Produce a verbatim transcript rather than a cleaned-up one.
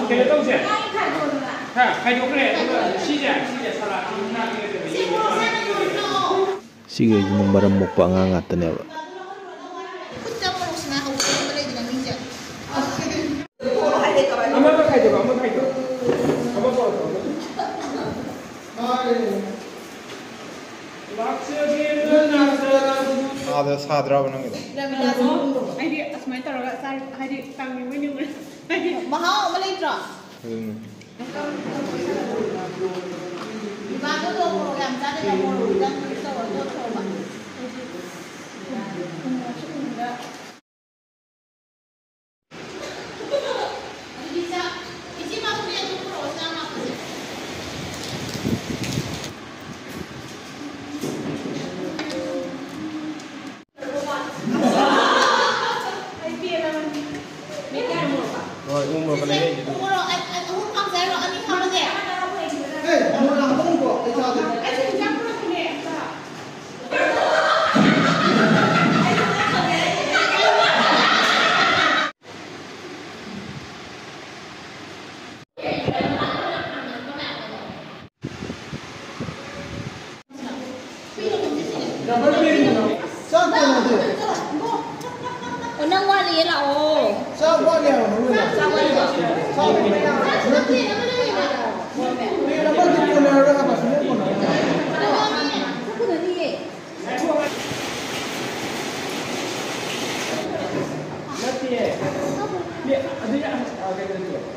ꯀꯩꯅꯣ ꯇꯧꯁꯦ꯫ ꯍꯥ, ꯈꯥꯏꯗꯣꯛꯈ꯭ꯔꯦ꯫ ꯑꯗꯨꯒ ꯁꯤꯁꯦ, ꯁꯤꯁꯦ ꯁꯂꯥꯠꯀꯤ ꯉꯥ ꯄꯤꯔꯛꯀꯗꯕ ꯌꯦꯡꯉꯣ꯫ ꯁꯤꯈꯩꯁꯤꯅ ꯃꯔꯝ ꯃꯣꯛꯄ ꯑꯉꯥꯡ ꯉꯥꯛꯇꯅꯦꯕ꯫ ꯈꯨꯠꯇ ꯃꯣꯔꯣꯛꯁꯤꯅ ꯍꯧꯕ ꯂꯩꯗꯅ ꯃꯤꯁꯦ꯫ ꯑꯃ ꯈꯥꯏꯗꯣꯛꯑꯣ, ꯑꯃ ꯈꯥꯏꯗꯣꯛꯑꯣ꯫ ꯑꯃ ꯄꯣꯔꯛꯑꯣ꯫ ꯉꯥꯗꯣ ꯁꯥꯗ꯭ꯔꯕ ꯅꯪꯒꯤꯗꯣ? ꯑꯩꯗꯤ ꯑꯁꯨꯃꯥꯏꯅ ꯇꯧꯔꯒ ꯆꯥꯔꯤ, ꯍꯥꯏꯗꯤ ꯀꯪꯉꯤꯕꯣꯏ ꯅꯤꯡꯉꯨꯔꯦ꯫ ꯍꯥꯏꯗꯤ ꯃꯍꯥꯎ ꯑꯃ ꯂꯩꯇ꯭ꯔꯣ? ꯑꯗꯨꯅꯤ꯫ ꯏꯃꯥꯗꯣ ꯃꯣꯔꯣꯛ ꯌꯥꯝ ꯆꯥꯗꯦꯕ, ꯃꯣꯔꯣꯛ ꯈꯤꯇꯪ ꯇꯧꯔ ꯇꯣꯠꯊꯣꯛꯑꯣꯕ꯫ ꯑꯗꯨꯗꯤ ꯆꯥꯛ, ꯏꯆꯦ ꯃꯥꯁꯨ ꯄꯨꯔꯛꯑꯣ, ꯆꯥꯛ ꯍꯥꯞꯄꯁꯦ꯫ ꯍꯣꯏ, ꯎ ꯃꯣꯔꯣꯛꯀ ꯂꯩꯔꯛꯏꯁꯦ ꯑꯗꯨꯝ꯫ ꯎ ꯃꯣꯔꯣꯛ ꯑ-, ꯑ-, ꯑꯍꯨꯝ ꯍꯥꯞꯁꯦ ꯍꯥꯏꯔꯣ? ꯑꯅꯤ ꯍꯥꯞꯄꯁꯦ? ꯑꯦ, ꯃꯣꯔꯣꯛ ꯌꯥꯝ ꯍꯥꯞꯄꯅꯨꯀꯣ, ꯑꯩ ꯆꯥꯗꯣꯏꯅꯦ꯫ ꯑꯩꯁꯨ ꯍꯤꯟꯖꯥꯡ ꯄꯨꯔꯛꯄꯅꯦ, ꯆꯥ꯫ ꯆꯥꯛ ꯊꯣꯡꯉꯗꯤ꯫ ꯑꯣ, ꯅꯪ ꯋꯥꯠꯂꯤꯌꯦ, ꯂꯥꯛꯑꯣ꯫ ꯆꯥꯛ ꯋꯥꯠꯂꯤ ꯍꯥꯏꯕ, ꯅꯪ ꯆꯥꯛ ꯋꯥꯠꯂꯤꯕ? ꯆꯥꯛ ꯋꯥꯠꯂꯤ꯫ ꯅꯠꯇꯦ꯫ ꯄ꯭ꯂꯦꯠ ꯑꯃꯗꯤ ꯀꯣꯟꯅꯔꯔꯣꯏ ꯍꯥꯏꯕ, ꯁꯨꯡꯀꯣꯟ ꯀꯣꯟꯅꯔꯣꯏ꯫ ꯆꯥꯛ ꯀꯣꯟꯅꯅꯤꯌꯦ꯫ ꯅꯠꯇꯦ꯫ ꯑꯗꯨ ꯌꯥ-, ꯑ, ꯀꯩꯅꯣ ꯇꯧ꯫